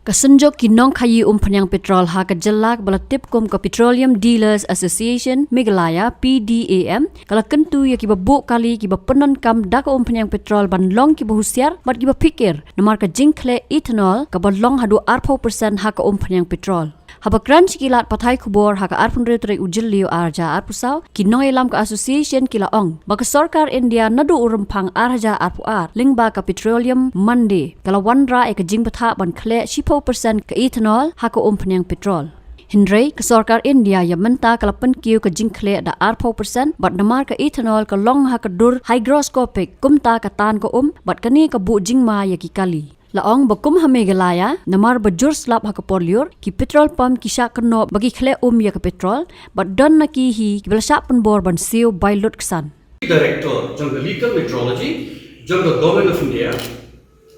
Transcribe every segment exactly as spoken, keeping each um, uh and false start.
Ka Synjuk ki Nongkhaii Umphniang Petrol ha ka jylla, kaba la tip kum ka Petroleum Dealers Association Meghalaya, P D A M, ka la kyntu ïa kiba buh kali kiba pyndonkam da ka umphniang petrol ban long kiba husiar bad kiba phikir namar ka jingkhleh ethanol kaba long haduh arphew percent ha ka umphniang petrol. Haba kren sha ki lad pathai khubor ha ka arphew hynriew tarik u Jylliew ar hajar arphew saw, ki nongïalam ka association ki la ong ba ka sorkar India naduh u Rymphang ar hajar arphew ar, lyngba ka Petroleum Monday, ka la wanrah ïa ka jingbthah ban khleh shiphew percent ka ethanol ha ka umphniang petrol. Hynrei ka sorkar India ïa mynta ka la pynkiew ka jingkhleh da arphew percent, bad namar ka ethanol ka long ha ka dur hygroscopic, kumta ka tan ka um, bad kane ka buh jingma ïa ki kali. La ong ba kum ha Meghalaya, namar ba jur slap ha ka por lyiur, ki petrol pump ki shah kynnoh ba ki khleh um ïa ka petrol, bad don na ki hi kiba la shah pynbor ban siew bai lut ksan. Director jong ka Legal Metrology jong ka Government of India,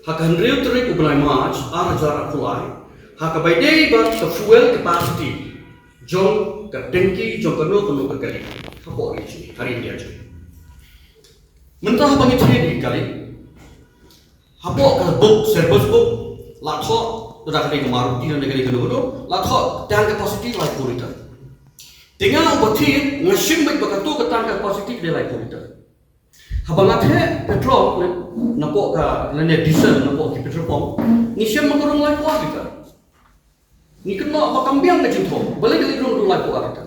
ha ka hynriew tarik u bnai March ar hajar arphew lai, ha kaba ïadei bad ka fuel capacity jong ka tanki jong kano kano ka kali hapoh ri jong ngi, ha ri India jong ngi. Mynta haba ngi trei ïa ki kali, hapoh ka book, service book, la thoh, lada ka dei ka Maruti lane ka dei kano kano, la thoh tank capacity laiphew litre. Te nga uba thied, nga shim beit ba kato ka tank capacity ka dei laiphew litre. Haba nga theh petrol, ne, napoh ka, lane diesel, napoh ki petrol pump, ngi shem ba ka rung laiphew litre. Ngi kynnoh ba kam biang ka jingthoh, balei ka leit rung ruh laiphew litre.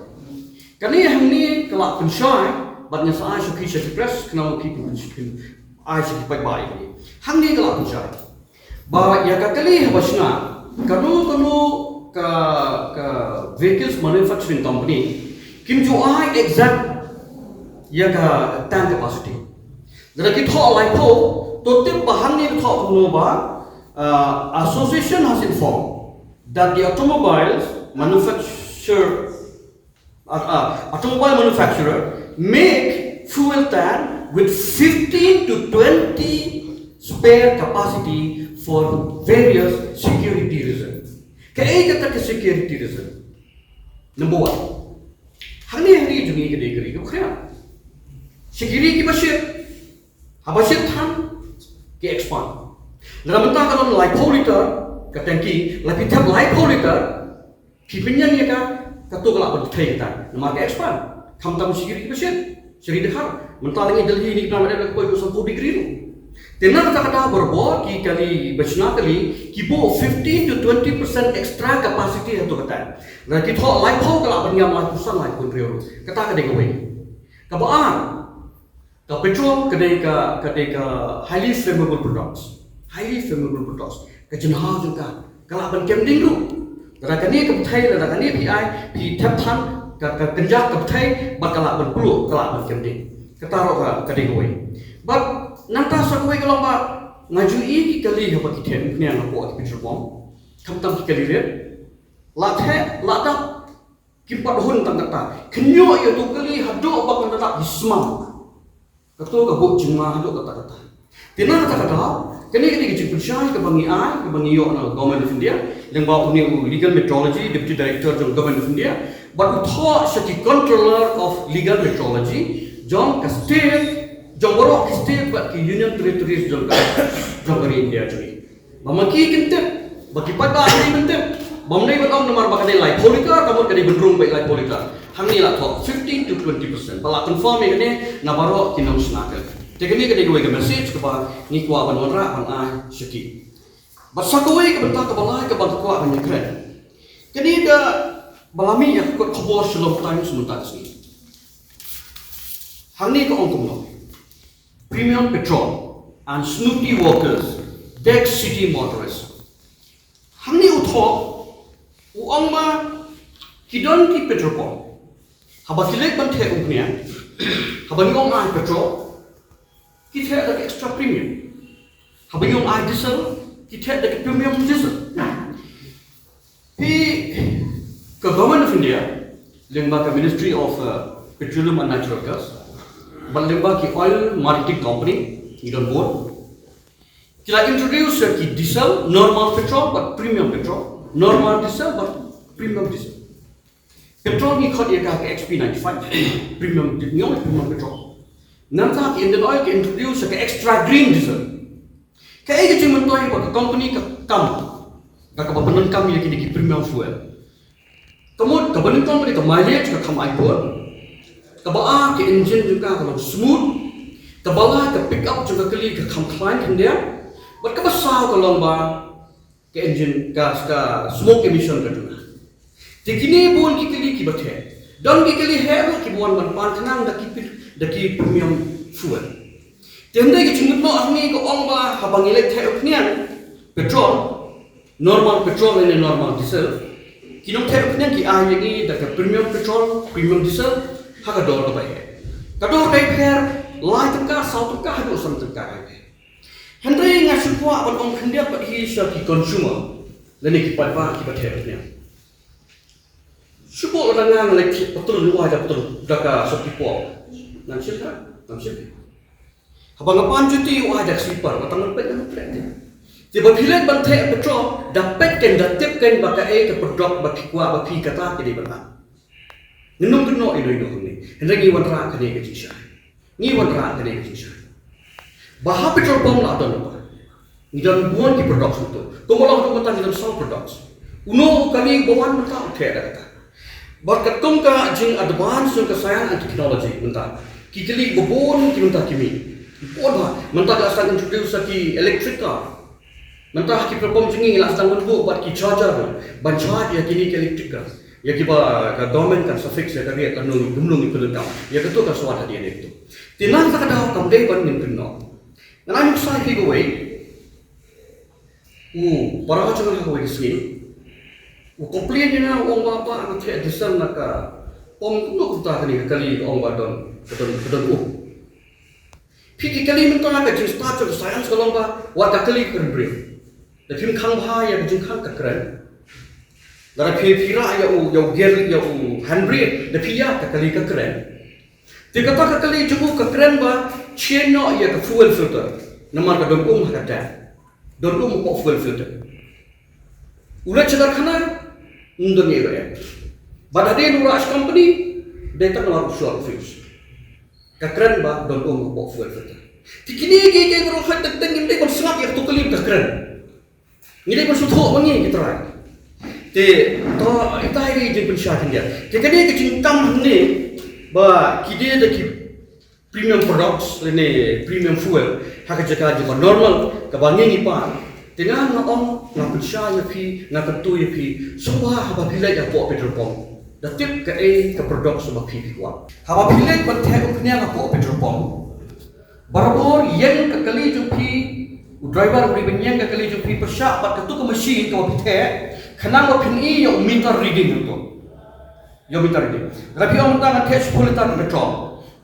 Kane hangne ka la pynshai, bad nga sa ai sha ki, sha ki press, khnang ba ki pyn, pyn, ai sha ki paidbah ïa kane. Hangne ka la pynshai ba ïa ka kali haba shna, kano kano ka, ka vehicles manufacturing company kim ju ai exact ïa ka tank capacity. Lada ki thoh laiphew, to tip ba hangne ki thoh kumno ba, uh, association has informed that the automobiles manufacture, uh, uh, automobile manufacturer make fuel tank with fifteen to twenty spare capacity for various security reasons. Kaei kata ka security reason? Number one, hangne ha ri jong ngi ka dei ka ri kaba khriat. Sha ki ri kiba shit, haba shit than, ki expand. Lada mynta ka don laiphew litre ka tanki, la phi thep laiphew litre, phi pynïeng ïa ka, kato ka lah ban pynthei kata. Namar ka expand. Khamtam sha ki ri kiba shit, sha ri Dkhar. Mynta la ngi Delhi ne ki bnai ba dep la ka poi ka sanphew degree ruh. Te na kata ka daw barabor ki kali ba shna kali ki buh fifteen to twenty percent extra capacity ha kato ka tank. Lada ki thoh laiphew ka lah ban ïam laiphew san, laiphew hynriew ruh. Kata ka dei kawei. Kaba ar, ka petrol ka dei ka, ka dei ka highly flammable products. Highly flammable products. Ka jinghaw jong ka ka lah ban kem ding ruh. Lada kane ka pynthei, lada kane phi ai, phi thep than, ka, ka kynjah ka pynthei, bad ka lah ban pluh, ka lah ban kem ding. Kata ruh ka, ka dei kawei. Bad nangta sa kawei ka long ba nga ju ïohi ki kali haba ki theh umphniang hapoh ki petrol pump. Khamtam ki kali rit. La theh, la dap, kim pat hun tang kata. Kynjoh ïa uto u kali haduh ba kan dap ïa sma. Kato ka buh jingma haduh katta katta. Te na kata ka daw, kane ka dei ka jingpynshai kaba ngi ai, kaba ngi ïoh na Government of India, lyngba une u Legal Metrology, Deputy Director jong Government of India, bad u thoh sha ki Controller of Legal Metrology jong ka state, jong baroh ki state bad ki Union Territories jong ka, jong ka ri India jong ngi. Ba ma ki kin tip, ba ki paidbah ki ban tip. Ba ym dei ban ong namar ba ka dei laiphew litre, ka mut ka dei ban rung beit laiphew litre. Hangne la thoh fifteen to twenty percent. Ba la confirm ïa kane na baroh ki nongshna kali. Te kane ka dei kawei ka message kaba ngi kwah ban wanrah ban ai sha ki. Bad sa kawei ka bynta kaba lai kaba nga kwah ban ïakren. Kane kaba la mih ïa ka kot khubor Shillong Times mynta ka sngi. Hangne ka ong kumno. Premium petrol and snooty workers beg city motorists. Hangne u thoh, u ong ba ki don ki petrol pump. Haba ki leit ban theh umphniang, haba ngi ong ai petrol, ki theh da ka extra premium. Haba ngi ong ai diesel, ki theh da ka premium diesel. Phi, ka Government of India, lyngba ka Ministry of, uh, Petroleum and Natural Gas, bad lyngba ki oil marketing company, ngi don bun. Ki la introduce ïa ki diesel, normal petrol, bad premium petrol, normal diesel, bad premium diesel. Petrol ngi khot ïa ka, ka X P ninety-five, premium di-, ngi ong premium petrol. Nangta ki Indian Oil ki introduce ïa ka extra green diesel. Kaei ka jingmyntoi ba ka company ka kam, Kaba pyndonkam ïa kine ki premium fuel. Ka mut, kaba nyngkong ka dei ka mileage, ka kham ai bun. Kaba ar, ka engine jong ka ka long smooth. Kaba lai, ka pick up jong ka kali ka kham khlaiñ khyndiat. Bad kaba saw ka long ba ka engine, ka, ka smoke emission ka duna. Te kine bun ki kali kiba theh. Don ki kali heh ruh kiba wan ban pan khnang da ki pir-, da ki premium fuel. Te hynrei ka jingmut noh hangne ka ong ba haba ngi leit theh u khñiang petrol, normal petrol ne normal diesel, ki nongtheh u khñiang ki ai ïa ngi da ka premium petrol, premium diesel, ha ka dor kaba heh. Ka dor ka pher, lai tyngka, saw tyngka, haduh san tyngka ka pher. Hynrei nga shu kwah ban ong khyndiat pat hi sha ki consumer lane ki paidbah kiba theh u khñiang. Shu buh lada nga leit theh petrol, u ai da petrol da ka shopkeeper. Ngan shim ka, ngan shim. Haba nga pan juti, u ai da ka slipper, ba tang ban peit, ngan peit. Te ba phi leit ban theh petrol, da peit kein, da tip kein ba kaei ka product ba phi kwah, ba phi kata ka dei ban ai. Ngin ym kynnoh ino ino hangne. Hynrei ngi wanrah kane ka jingshai. Ngi wanrah kane ka jingshai. Ba ha petrol pump la don ba ngi don bun ki products mynta. Kumba long kumta ngi don saw products. Uno u kali uba wan mynta u theh da kata. Bad katkum ka jing advance jong ka science and technology mynta, ki kali ba bun ki mynta ki mih. Bun ba mynta ka la sdang introduce ki electric car. Mynta ha ki petrol pump jong ngi la sdang ban buh bad ki charger ban charge ïa kine ki electric car. Ïa kiba ka government kan sa fix ïa ka rate lano kumno ngi pyndonkam. Ïa kato kan sa wan hadien ïa kato. Te nangta ka daw kam dei ban ngin kynnoh. Ngan ai nuksa ïa phi kawei. U para jong nga ha kawei ka sngi u complain ïa nga, u ong ba, ba nga theh diesel na ka pump, kumno kumta kane ka kali, ka ong ba don, ka don, ka don um. Phi, ki kali mynta ka jingstad jong ka science ka long ba wat ka kali ka kren briew. Da phim khang bha ïa ka jingkhang, ka kren. Lada phi, phi rah ïa u, ïa u gear, ïa u handbrake, da phi ïa ka kali ka kren. Te kata ka kali jong u ka kren ba change noh ïa ka fuel filter. Namar ka don um ha ka tank. Don um hapoh fuel filter. U leit sha karkhana, ym don ei ei ruh. Bad hadien u rah sha company, dei tang namar u short fuse. Ka kren ba don um hapoh fuel filter. Te kine kiei kiei baroh, hooid, teng teng ngim dei ban sngap ïa kato ka kali ka kren. Ngi dei ban sngewthuh ma ngi, ki trai. Te to, ita hi ka jingpynshai khyndiat. Te kane ka jingkam hangne ba ki die da ki premium products lane premium fuel ha ka jaka jong ka normal kaba ngi ngi pan. Te nga, nga ong, nga pynshai ïa phi, nga kyntu ïa phi, sngewbha haba phi leit hapoh petrol pump, da tip kaei ka products ba phi phi kwah. Haba phi leit ban theh u khñiang hapoh petrol pump, barabor ïeng ka kali jong phi, u driver u dei ban ïeng ka kali jong phi pyrshah bad kato ka machine kaba phi theh, khnang ba phin i ïa u meter reading hangto. Ïa u meter reading. Lada phi ong mynta nga theh shiphew litar petrol,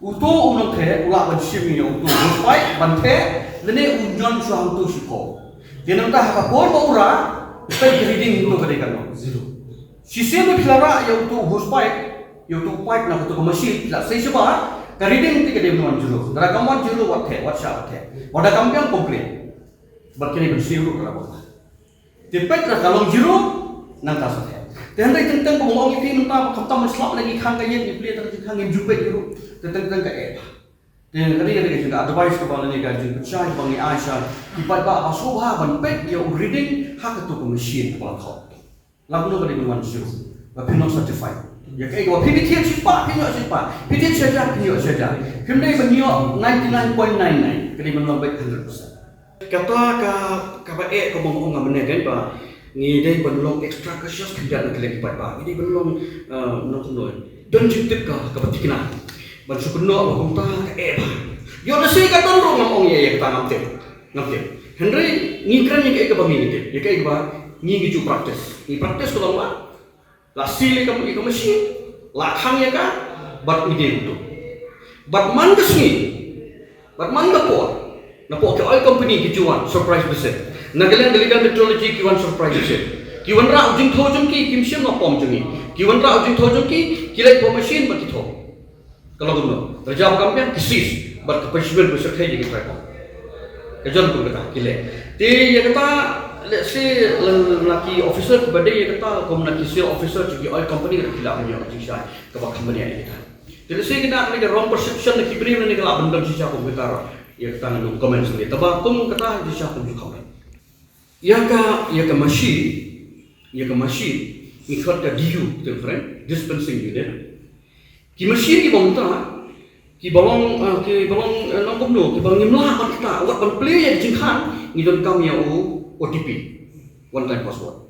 uto u nongtheh u lah ban shim ïa uto u hose pipe ban theh, lane u ñion shuwa hangto shiphew. Te nangta ha ka por ba u rah, u peit ka reading hangto ka dei katno. Zero. Shisien ba phi la rah ïa uto u hose pipe, ïa uto u pipe na kato ka machine, phi la sei shabar, ka reading te ka dei ban wan zero. Lada kam wan zero, wat theh, wat shah, wat theh. Wat da kam biang, complain. Bad kane ban siew ruh ka la bang. Te peit lada ka long zero, nangta sa theh. Te hynrei teng teng ba nga ong ïa phi mynta ba khamtam ban slap na ki khang ka ïing, ngi plie tang ki khang, ngim ju peit ruh. Te teng teng ka eh. Te kane ka dei ka jingkha advice kaba lane ka jingpynshai ba ngi ai sha ki paidbah ba sngewbha ban peit ïa u reading ha kato ka machine kaba la thoh. Lada kumno ka dei ban wan zero, ba phin long certified. Ïa kaei kaba phi, phi thied shispah, phin ïoh shispah. Phi thied shi hajar, phin ïoh shi hajar. Phim dei ban ïoh ninety nine point nine nine, ka dei ban long beit hundred percent. Kata ka, kaba eh kaba nga ong mynne kan ba ngi dei ban long extra cautious khyndiat na ka liang ki paidbah. Ngi dei ban long, eh, nongkynnoh. Don jingtip ka, kaba thikna. Ban shu kynnoh ba kumta ka eh bha. Ïoh lehse ka don ruh, ngam ong ïa, ïa kata ngam tip. Ngam tip. Hynrei ngi kren ïa kaei kaba ngi tip. Ïa kaei kaba ngi, ngi ju practice. Ngi practice ka long ba la seal ïa ka, ïa ka machine, la khang ïa ka, bad ngi die uto. Bad man ka sngi, bad man ka por, napoh ki oil company ki ju wan surprise visit. Na ka liang ka Legal Metrology ki wan surprise visit. Ki wanrah u jingthew jong ki, kim shim na pump jong ngi. Ki wanrah u jingthew jong ki, ki leit hapoh machine bad ki thew. Ka long kumno? Ka jia ba kam biang, ki seize. Bad ka punishment ba shyrkhei ïa ki traffic. Ka jan kum kata, ki leh. Te ïa kata, let's say, la, la ki officer kiba dei ïa kata, kum na ki senior officer jong ki oil company, ki lah ban ïoh jingshai kaba kham bniah ïa kata. Te let's say kane ka wrong perception na ki briew, ne ka lah ban don shisha kum kata. Ïa kata ngan ym comment shuh. Te ba kum kata, shisha kum ju comment. Ïa ka, ïa ka machine, Ïa ka machine ngi khot ka D U, te kren, dispensing unit. Ki machine kiba mynta, kiba long, ah, kiba long, eh, nongkumno, kiba ngim lah ban ktah, wat ban plie ïa ka jingkhang, ngi donkam ïa u O T P, one time password.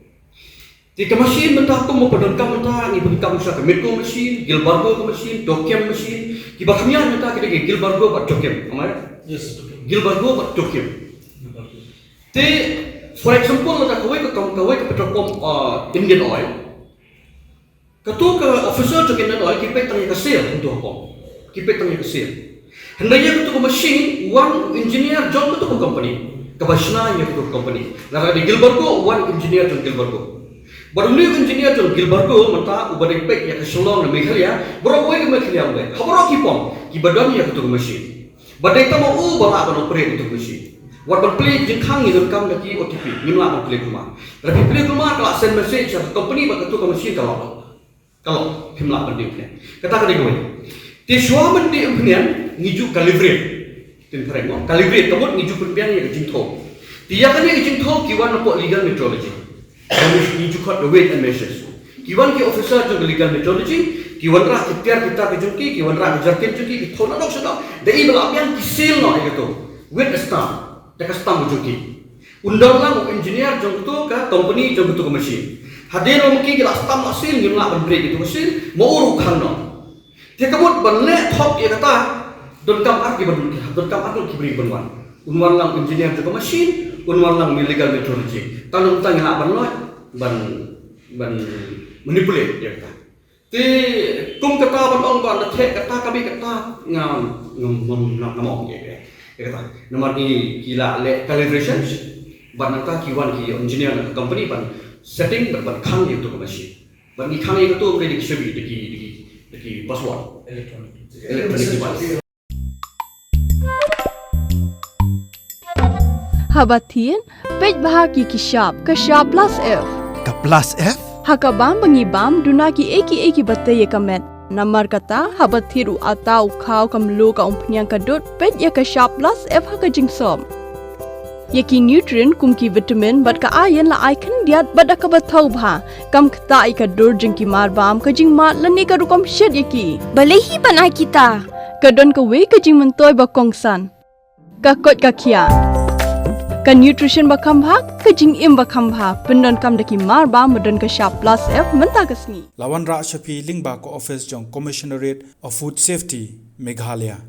Te ka machine mynta kumno ba donkam mynta, ngi donkam sha ka Midco machine, Gilbargo ka machine, Tokyo machine, kiba kham ïa mynta ki dei ki Gilbargo bad Tokyo, am I right? Yes, Tokyo. Gilbargo bad Tokyo. Gilbargo. Te, for example, lada kawei ka kam, kawei ka petrol pump, ah, Indian Oil. Kato ka officer jong Indian Oil ki peit tang ïa ka sale, kato ka pump. Ki peit tang ïa ka sale. Hynrei ïa kato ka machine, wan u engineer jong kato ka company. Kaba shna ïa kato ka company. Lada ka dei Gilbargo, wan engineer jong Gilbargo. Bad une u engineer jong Gilbargo, mynta uba dei peit ïa ka Shillong na Meghalaya, baroh kawei ka Meghalaya uwei. Ha baroh ki pump, kiba don ïa kato ka machine. Ba dei tang ma u ba lah ban operate ïa kato ka machine. Wat ban plie jingkhang ngi donkam da ki O T P, ngim lah ban plie kulmar. Lada phi plie kulmar ka lah send message sha ka company ba kato ka machine ka lock. Ka lock, phim lah ban die umphniang. Kata ka dei kawei. Te shuwa ban die umphniang ngi ju calibrate. Te phareng mo, calibrate ka mut ngi ju pynbiang ïa ka jingthew. Te ïa kane ka jingthew ki wan napoh legal metrology. Ngi ju khot the weight and measures. Ki wan ki officer jong ka legal metrology, ki wanrah ki tiar ki tar ki jong ki, ki wanrah ki jerkin jong ki, ki thew nadong shadong. Da i ba la biang ki seal noh ïa kato. With a stamp. Da ka stamp jong ki. Un don lang u engineer jong kato ka company jong kato ka machine. Hadien ba ki ki la stamp la seal, ngim lah ban break ïa kato ka seal, ma u ruh khang noh. Te ka mut ban leh thok ïa kata, donkam ar kiba dun ki, donkam ar ki briew ban wan. Un wan lang engineer jong ka machine, un wan lang legal metrology. Tang nangta ngi lah ban leh, ban, ban manipulate ïa kata. Te kum kata ban ong ba la theh kata ka bih kata ngam, ngam, ngam, ngam, ngam ong ïa kata. Namar ngi ki la leh calibration, bad nangta ki wan ki engineer na ka company ban setting, ban, ban khang ïa kato ka machine. Bad ngi khang ïa kato ka dei ki shabi, dei ki, dei ki, dei ki password. Electronic. Electronic device. Haba thied, peit bha ki ki shap, ka shap plus F. Ka plus F? Ha ka bam ba ngi bam, duna kiei kiei kiba tei ïa ka met. Namar kata, haba thied u atta, u khaw, ka mluh, ka umphniang, ka dud, peit ïa ka shap plus F ha ka jingsop. Ïa ki nutrient kum ki vitamin bad ka iron la ai khyndiat bad da kaba thew bha. Kam ktah ïa ka dur jong ki mar bam, ka jingmad lane ka rukom shet ïa ki. Balei hi ban ai kita? Ka don kawei ka jingmyntoi ba kongsan. Ka koit ka khiah. Ka nutrition ba kham bha, ka jingim ba kham bha. Pyndonkam da ki mar bam ba don ka shap plus F mynta ka sngi. La wanrah sha phi lyngba ka office jong Commissionerate of Food Safety, Meghalaya.